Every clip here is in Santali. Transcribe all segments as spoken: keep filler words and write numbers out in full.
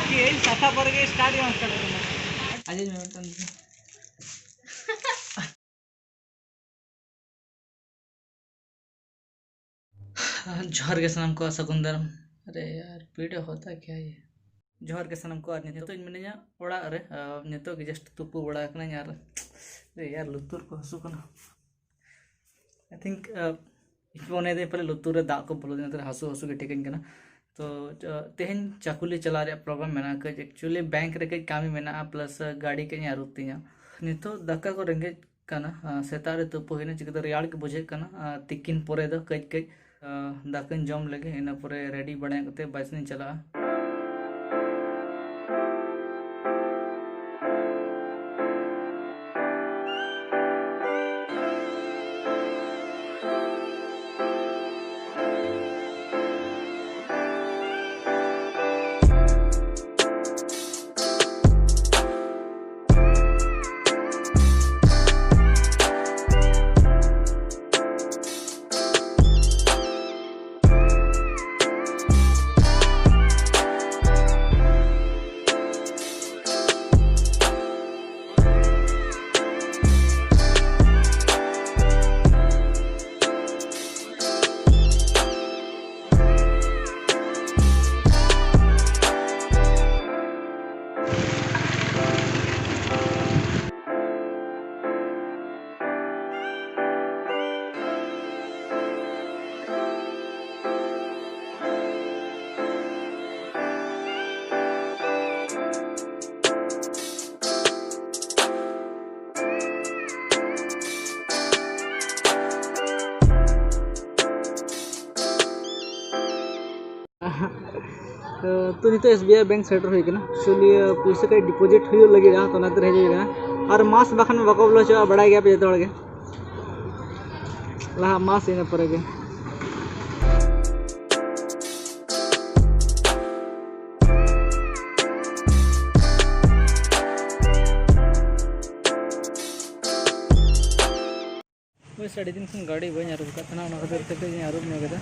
ᱠᱤ ᱥᱟᱯᱷᱟ ᱯᱚᱨᱮ ᱜᱮ ᱥᱴᱟᱨᱴ ᱜᱮ ᱵᱟᱝ ᱥᱴᱟᱨᱴ ᱠᱟᱱᱟ᱾ ᱟᱸᱡᱚᱢ ᱢᱮ ᱢᱤᱫᱴᱟᱝ᱾ ᱡᱚᱦᱟᱨ ᱜᱮ ᱥᱟᱱᱟᱢ ᱠᱚ, ᱥᱟᱹᱜᱩᱱ ᱫᱟᱨᱟᱢ᱾ ᱟᱨᱮ ᱭᱟᱨ, ᱵᱷᱤᱰᱤᱭᱳ ᱦᱚᱛᱟ ᱠᱮ ᱦᱟᱭ? ᱡᱚᱦᱟᱨ ᱜᱮ ᱥᱟᱱᱟᱢ ᱠᱚ᱾ ᱟᱨ ᱱᱤᱛᱚᱜ ᱤᱧ ᱢᱤᱱᱟᱹᱧᱟ ᱚᱲᱟᱜ ᱨᱮ᱾ ᱟᱨ ᱱᱤᱛᱚᱜ ᱜᱮ ᱡᱟᱥᱴ ᱛᱩᱯᱩ ᱵᱟᱲᱟ ᱟᱠᱟᱱᱟᱹᱧ᱾ ᱟᱨ ᱟᱨᱮ ᱭᱟᱨ, ᱞᱩᱛᱩᱨ ᱠᱚ ᱦᱟᱹᱥᱩ ᱠᱟᱱᱟ᱾ ᱟᱭ ᱛᱷᱤᱝᱠ ᱤᱧ ᱢᱚᱱᱮᱭᱮᱫᱟᱹᱧ ᱯᱟᱞᱮ ᱞᱩᱛᱩᱨ ᱨᱮ ᱫᱟᱜ ᱠᱚ ᱵᱚᱞᱚ ᱞᱮᱱᱟ, ᱛᱟᱦᱞᱮ ᱦᱟᱹᱥᱩ ᱦᱟᱹᱥᱩ ᱜᱮ ᱴᱷᱤᱠᱟᱹᱧ ᱠᱟᱱᱟ᱾ ᱛᱚ ᱛᱮᱦᱮᱧ ᱪᱟᱠᱩᱞᱤ ᱪᱟᱞᱟᱣ ᱨᱮᱭᱟᱜ ᱯᱨᱳᱜᱨᱟᱢ ᱢᱮᱱᱟᱜᱼᱟ᱾ ᱠᱟᱹᱡ ᱮᱠᱪᱩᱭᱮᱞᱤ ᱵᱮᱝᱠ ᱨᱮ ᱠᱟᱹᱡ ᱠᱟᱹᱢᱤ ᱢᱮᱱᱟᱜᱼᱟ, ᱯᱞᱟᱥ ᱜᱟᱹᱰᱤ ᱠᱟᱹᱡ ᱤᱧ ᱟᱹᱨᱩᱵ ᱛᱤᱧᱟ᱾ ᱱᱤᱛᱚᱜ ᱫᱟᱠᱟ ᱠᱚ ᱨᱮᱸᱜᱮᱡ ᱠᱟᱱᱟ᱾ ᱟᱨ ᱥᱮᱛᱟᱜ ᱨᱮ ᱛᱩᱯᱩ ᱦᱩᱭᱱᱟ, ᱪᱤᱠᱟᱹᱛᱮ ᱨᱮᱭᱟᱲ ᱜᱮ ᱵᱩᱡᱷᱟᱹᱜ ᱠᱟᱱᱟ᱾ ᱟᱨ ᱛᱤᱠᱤᱱ ᱯᱚᱨᱮ ᱫᱚ ᱠᱟᱹᱡ ᱠᱟᱹᱡ, ᱟᱨ ᱫᱟᱠᱟᱧ ᱡᱚᱢ ᱞᱮᱜᱮ, ᱤᱱᱟᱹ ᱯᱚᱨᱮ ᱨᱮᱰᱤ ᱵᱟᱲᱟ ᱠᱟᱛᱮ ᱵᱟᱥ ᱨᱤᱧ ᱪᱟᱞᱟᱜᱼᱟ᱾ ᱛᱚ, ᱛᱚ ᱱᱤᱛᱚᱜ S B I ᱵᱮᱝᱠ ᱥᱮᱴᱮᱨ ᱦᱩᱭ ᱠᱟᱱᱟ᱾ ᱮᱠᱪᱩᱭᱮᱞᱤ ᱯᱩᱭᱥᱟᱹ ᱠᱟᱹᱡ ᱰᱤᱯᱚᱡᱤᱴ ᱦᱩᱭᱩᱜ ᱞᱟᱹᱜᱤᱫ, ᱛᱚ ᱚᱱᱟᱛᱮ ᱦᱮᱡ ᱦᱩᱭ ᱠᱟᱱᱟ᱾ ᱟᱨ ᱢᱟᱥᱠ ᱵᱟᱠᱷᱟᱱ ᱵᱟᱠᱚ ᱵᱚᱞᱚ ᱦᱚᱪᱚᱣᱟᱜᱼᱟ, ᱵᱟᱲᱟᱭ ᱜᱮᱭᱟ ᱯᱮ ᱡᱚᱛᱚ ᱦᱚᱲ ᱜᱮ᱾ ᱞᱟᱦᱟ ᱢᱟᱥᱠ, ᱤᱱᱟᱹ ᱯᱚᱨᱮ ᱜᱮ᱾ ᱵᱮᱥ, ᱟᱹᱰᱤ ᱫᱤᱱ ᱠᱷᱚᱱ ᱜᱟᱹᱰᱤ ᱵᱟᱹᱧ ᱟᱹᱨᱩᱵ ᱟᱠᱟᱫ ᱛᱟᱦᱮᱱᱟ, ᱚᱱᱟ ᱠᱷᱟᱹᱛᱤᱨ ᱛᱮ ᱠᱟᱹᱡ ᱤᱧ ᱟᱹᱨᱩᱵ ᱧᱚᱜ ᱮᱫᱟ᱾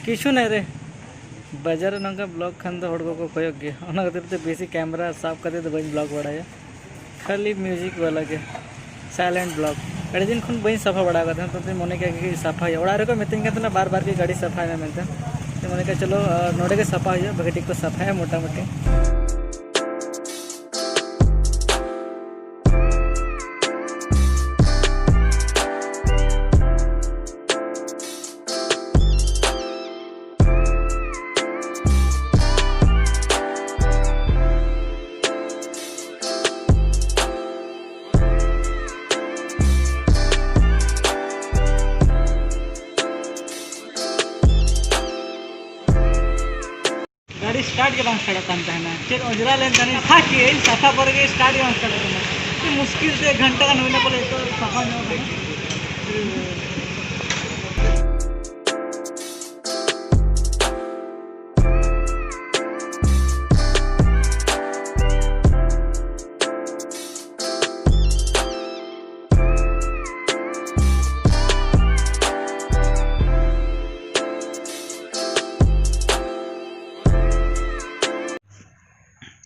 ᱠᱤᱪᱷᱩ ᱱᱟᱭ ᱨᱮ᱾ ᱵᱟᱡᱟᱨ ᱨᱮ ᱱᱚᱝᱠᱟ ᱵᱞᱚᱜ ᱠᱷᱟᱱ ᱫᱚ ᱦᱚᱲ ᱠᱚᱠᱚ ᱠᱚᱭᱚᱜ ᱜᱮᱭᱟ, ᱚᱱᱟ ᱠᱷᱟᱹᱛᱤᱨ ᱛᱮ ᱵᱮᱥᱤ ᱠᱮᱢᱮᱨᱟ ᱥᱟᱵ ᱠᱟᱛᱮ ᱫᱚ ᱵᱟᱹᱧ ᱵᱞᱚᱜ ᱵᱟᱲᱟᱭᱟ, ᱠᱷᱟᱹᱞᱤ ᱢᱤᱭᱩᱡᱤᱠ ᱵᱟᱞᱟ ᱜᱮ, ᱥᱟᱭᱞᱮᱱᱴ ᱵᱞᱚᱜ᱾ ᱟᱹᱰᱤ ᱫᱤᱱ ᱠᱷᱚᱱ ᱵᱟᱹᱧ ᱥᱟᱯᱷᱟ ᱵᱟᱲᱟ ᱟᱠᱟᱫ ᱛᱟᱦᱮᱱᱟ, ᱛᱚ ᱢᱚᱱᱮ ᱠᱮᱫ ᱜᱮ ᱥᱟᱯᱷᱟ ᱦᱩᱭᱩᱜᱼᱟ᱾ ᱚᱲᱟᱜ ᱨᱮᱠᱚ ᱢᱤᱛᱟᱹᱧ ᱠᱟᱱ ᱛᱟᱦᱮᱱᱟ ᱵᱟᱨ ᱵᱟᱨ ᱜᱮ, "ᱜᱟᱹᱰᱤ ᱥᱟᱯᱷᱟᱭ ᱢᱮ" ᱢᱮᱱᱛᱮ᱾ ᱛᱚ ᱢᱚᱱᱮ ᱠᱮᱫ ᱪᱚᱞᱚ, ᱟᱨ ᱱᱚᱰᱮ ᱜᱮ ᱥᱟᱯᱷᱟ ᱦᱩᱭᱩᱜᱼᱟ, ᱵᱷᱟᱜᱮ ᱴᱷᱤᱠ ᱠᱚ ᱥᱟᱯᱷᱟᱭᱟ ᱢᱚᱴᱟᱢᱩᱴᱤ᱾ ᱜᱟᱹᱰᱤ ᱥᱴᱟᱨᱴ ᱜᱮ ᱵᱟᱝ ᱥᱴᱟᱨᱴᱚᱜ ᱠᱟᱱ ᱛᱟᱦᱮᱱᱟ᱾ ᱪᱮᱫ ᱚᱡᱽᱨᱟ ᱞᱮᱱ ᱛᱟᱦᱮᱱᱟ, ᱯᱷᱟᱸᱠ ᱜᱮ ᱥᱟᱯᱷᱟ ᱯᱚᱨᱮ ᱜᱮ ᱥᱴᱟᱨᱴ ᱜᱮ ᱵᱟᱝ ᱥᱴᱟᱨᱴᱚᱜ ᱠᱟᱱᱟ᱾ ᱟᱹᱰᱤ ᱢᱩᱥᱠᱤᱞ ᱛᱮ ᱜᱷᱚᱱᱴᱟ ᱜᱟᱱ ᱦᱩᱭᱱᱟ, ᱯᱚᱨᱮ ᱱᱤᱛᱚᱜ ᱥᱟᱯᱷᱟ ᱧᱚᱜ ᱠᱟᱱᱟ᱾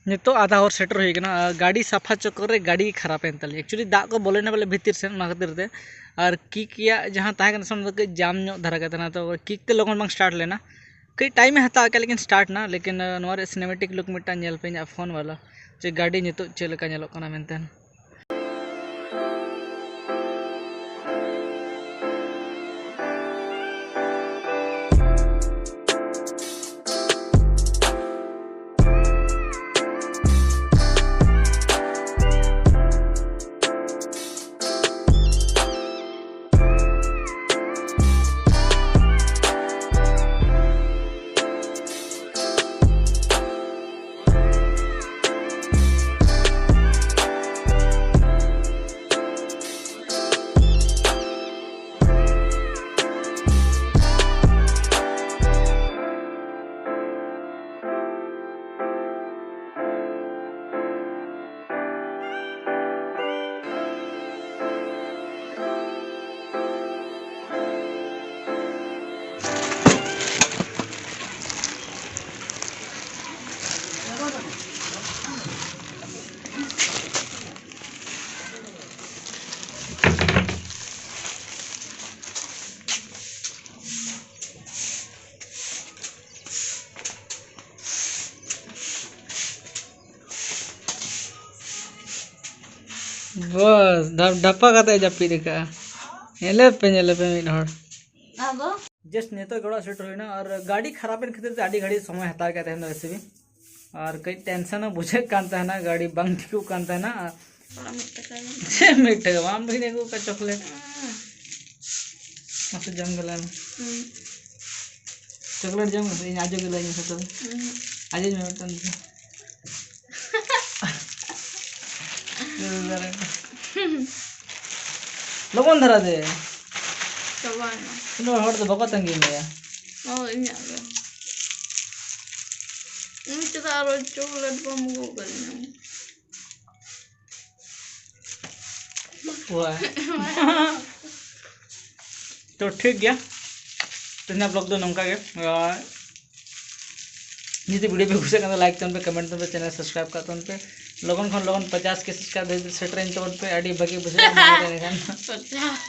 ᱱᱤᱛᱚᱜ ᱟᱫᱷᱟ ᱦᱚᱨ ᱥᱮᱴᱮᱨ ᱦᱩᱭ ᱠᱟᱱᱟ᱾ ᱟᱨ ᱜᱟᱹᱰᱤ ᱥᱟᱯᱷᱟ ᱪᱚᱠᱚᱨ ᱨᱮ ᱜᱟᱹᱰᱤ ᱠᱷᱟᱨᱟᱯ ᱮᱱ ᱛᱟᱞᱮᱭᱟ᱾ ᱮᱠᱪᱩᱭᱮᱞᱤ ᱫᱟᱜ ᱠᱚ ᱵᱚᱞᱚᱭᱮᱱᱟ ᱵᱚᱞᱮ ᱵᱷᱤᱛᱤᱨ ᱥᱮᱱ, ᱚᱱᱟ ᱠᱷᱟᱹᱛᱤᱨ ᱛᱮ᱾ ᱟᱨ ᱠᱤᱠ ᱨᱮᱭᱟᱜ ᱡᱟᱦᱟᱸ ᱛᱟᱦᱮᱸ ᱠᱟᱱᱟ ᱥᱮ, ᱚᱱᱟ ᱫᱚ ᱠᱟᱹᱡ ᱡᱟᱢ ᱧᱚᱜ ᱫᱷᱟᱨᱟ ᱜᱮ ᱛᱟᱦᱮᱱᱟ, ᱛᱚ ᱠᱤᱠ ᱛᱮ ᱞᱚᱜᱚᱱ ᱵᱟᱝ ᱥᱴᱟᱨᱴ ᱞᱮᱱᱟ᱾ ᱠᱟᱹᱡ ᱴᱟᱭᱤᱢᱮ ᱦᱟᱛᱟᱣ ᱠᱮᱫ, ᱞᱮᱠᱤᱱ ᱥᱴᱟᱨᱴ ᱱᱟ᱾ ᱞᱮᱠᱤᱱ, ᱟᱸ, ᱱᱚᱣᱟ ᱨᱮᱭᱟᱜ ᱥᱤᱱᱮᱢᱮᱴᱤᱠ ᱞᱩᱠ ᱢᱤᱫᱴᱟᱝ ᱧᱮᱞ ᱯᱮ ᱤᱧᱟᱹᱜ ᱯᱷᱳᱱ ᱵᱟᱞᱟ, ᱡᱮ ᱜᱟᱹᱰᱤ ᱱᱤᱛᱚᱜ ᱪᱮᱫ ᱞᱮᱠᱟ ᱧᱮᱞᱚᱜ ᱠᱟᱱᱟ ᱢᱮᱱᱛᱮ᱾ ᱵᱚᱥ, ᱰᱷᱟᱯ-, ᱰᱷᱟᱯᱟ ᱠᱟᱛᱮ ᱡᱟᱹᱯᱤᱫ ᱟᱠᱟᱫᱼᱟ᱾ ᱧᱮᱞᱮ ᱯᱮ, ᱧᱮᱞᱮ ᱯᱮ ᱢᱤᱫ ᱦᱚᱲ᱾ ᱟᱫᱚ? ᱡᱟᱥᱴ ᱱᱤᱛᱚᱜ ᱜᱮ ᱚᱲᱟᱜ ᱥᱮᱴᱮᱨ ᱦᱩᱭᱱᱟ ᱟᱨ ᱜᱟᱹᱰᱤ ᱠᱷᱟᱨᱟᱯ ᱮᱱ ᱠᱷᱟᱹᱛᱤᱨ ᱛᱮ ᱟᱹᱰᱤ ᱜᱷᱟᱹᱲᱤᱡ ᱥᱚᱢᱚᱭ ᱦᱟᱛᱟᱣ ᱠᱮᱫ ᱛᱟᱦᱮᱱ ᱫᱚ ᱨᱮᱥᱤᱯᱤ᱾ ᱟᱨ ᱠᱟᱹᱡ ᱴᱮᱱᱥᱚᱱ ᱦᱚᱸ ᱵᱩᱡᱷᱟᱹᱜ ᱠᱟᱱ ᱛᱟᱦᱮᱱᱟ, ᱜᱟᱹᱰᱤ ᱵᱟᱝ ᱴᱷᱤᱠᱚᱜ ᱠᱟᱱ ᱛᱟᱦᱮᱱᱟ᱾ ᱟᱨ ᱚᱲᱟᱜ ᱢᱤᱫ ᱴᱟᱠᱟ ᱜᱮ᱾ ᱪᱮᱫ ᱢᱤᱫ ᱴᱟᱠᱟ? ᱵᱟᱢ ᱵᱷᱤᱲ ᱟᱹᱜᱩ ᱠᱟᱜ ᱪᱚᱠᱞᱮᱴ? ᱦᱩᱸ᱾ ᱢᱟᱥᱮ ᱡᱚᱢ ᱜᱮᱞᱟᱭ ᱢᱮ᱾ ᱦᱩᱸ᱾ ᱪᱚᱠᱞᱮᱴ ᱡᱚᱢ ᱢᱮᱥᱮ, ᱤᱧ ᱟᱡᱚ ᱜᱮᱞᱟᱧ ᱢᱮᱥᱮ ᱛᱚᱵᱮ᱾ ᱦᱩᱸ᱾ ᱟᱡᱚᱧ ᱢᱮ ᱢᱤᱫᱴᱟᱝ ᱫᱚ᱾ ᱞᱚᱜᱚᱱ ᱫᱷᱟᱨᱟ ᱫᱮ᱾ ᱪᱟᱵᱟᱭᱮᱱᱟ᱾ ᱩᱱᱟᱹᱜ ᱦᱚᱲ ᱫᱚ ᱵᱟᱠᱚ ᱛᱟᱺᱜᱤ ᱢᱮᱭᱟ᱾ ᱚ, ᱤᱧᱟᱹᱜ ᱜᱮ᱾ ᱤᱧ ᱪᱮᱫᱟᱜ ᱟᱨᱚ ᱪᱚᱠᱞᱮᱴ ᱵᱟᱢ ᱟᱹᱜᱩ ᱟᱠᱟᱫᱤᱧᱟ? ᱣᱟ᱾ ᱛᱚ ᱴᱷᱤᱠ ᱜᱮᱭᱟ, ᱛᱮᱦᱮᱧᱟᱜ ᱵᱞᱚᱜ ᱫᱚ ᱱᱚᱝᱠᱟ ᱜᱮ᱾ ᱟᱨ ᱡᱩᱫᱤ ᱵᱷᱤᱰᱤᱭᱳ ᱯᱮ ᱠᱩᱥᱤᱭᱟᱜ ᱠᱷᱟᱱ ᱫᱚ ᱞᱟᱭᱤᱠ ᱛᱟᱵᱚᱱ ᱯᱮ, ᱠᱚᱢᱮᱱᱴ ᱛᱟᱵᱚᱱ ᱯᱮ, ᱪᱮᱱᱮᱞ ᱥᱟᱵᱥᱠᱨᱟᱭᱤᱵ ᱠᱟᱜ ᱛᱟᱵᱚᱱ ᱯᱮ᱾ ᱞᱚᱜᱚᱱ ᱠᱷᱚᱱ ᱞᱚᱜᱚᱱ ᱯᱚᱪᱟᱥ ᱠᱮ ᱥᱟᱵᱥᱠᱨᱟᱭᱤᱵ ᱫᱷᱟᱹᱵᱤᱡ ᱥᱮᱴᱮᱨᱮᱱ ᱛᱟᱵᱚᱱ ᱯᱮ, ᱟᱹᱰᱤ ᱵᱷᱟᱹᱜᱤ ᱵᱩᱡᱷᱟᱹᱜᱼᱟ ᱢᱚᱱᱮ ᱨᱮ ᱮᱱᱠᱷᱟᱱ᱾ ᱯᱚᱪᱟᱥ᱾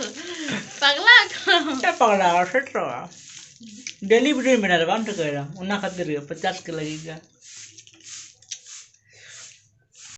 ᱯᱟᱜᱽᱞᱟ ᱠᱚ᱾ ᱪᱮᱫ ᱯᱟᱜᱽᱞᱟ? ᱥᱮᱴᱮᱨᱚᱜᱼᱟ᱾ ᱰᱮᱞᱤ ᱵᱷᱤᱰᱤᱭᱳ ᱵᱮᱱᱟᱣ ᱨᱮ ᱵᱟᱢ ᱴᱷᱤᱠᱟᱹᱭᱮᱫᱟ, ᱚᱱᱟ ᱠᱷᱟᱹᱛᱤᱨ ᱜᱮ ᱯᱚᱪᱟᱥ ᱠᱮ ᱞᱟᱹᱜᱤᱫ ᱜᱮ᱾